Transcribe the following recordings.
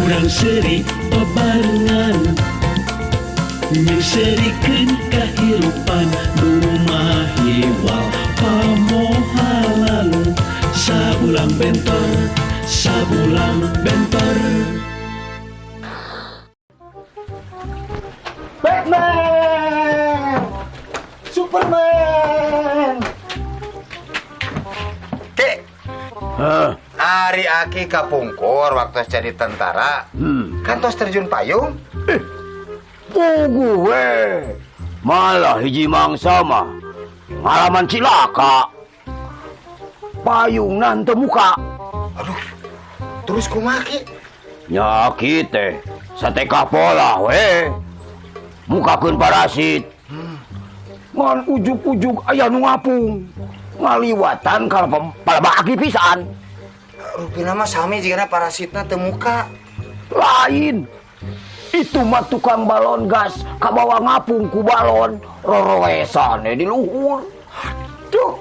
Urang seuri babarengan, Nyeungseurikeun kahirupan nu mahiwal pamohalan. Sabulang bentor, sabulang bentor. Batman! Superman! Ki, Hah? Ari Aki kapungkur waktu jadi tentara, kan tos terjun payung. Puguh we. Malah hiji mangsa mah ngalaman cilaka. Payung teu muka. Aduh, terus kumaha, Ki? Nya teh satekah polah we. Mukakeun parasit. Ngan ujug-ujug aya nu ngapung. Ngaliwatan ka palebah aki pisan. Rupina mah sami jigana parasitna teu muka. Lain. Itu mah tukang balon gas kabawa ngapung ku balon roroesane di luhur. Duh.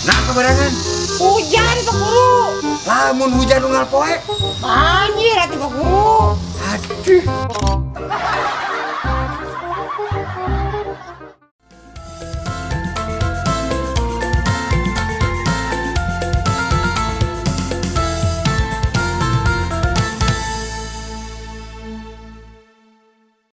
Nah, keberangan. Hujan, Pak Guru. Lamun hujan unggal poe. Banjir atuh, Pak Guru. Aduh.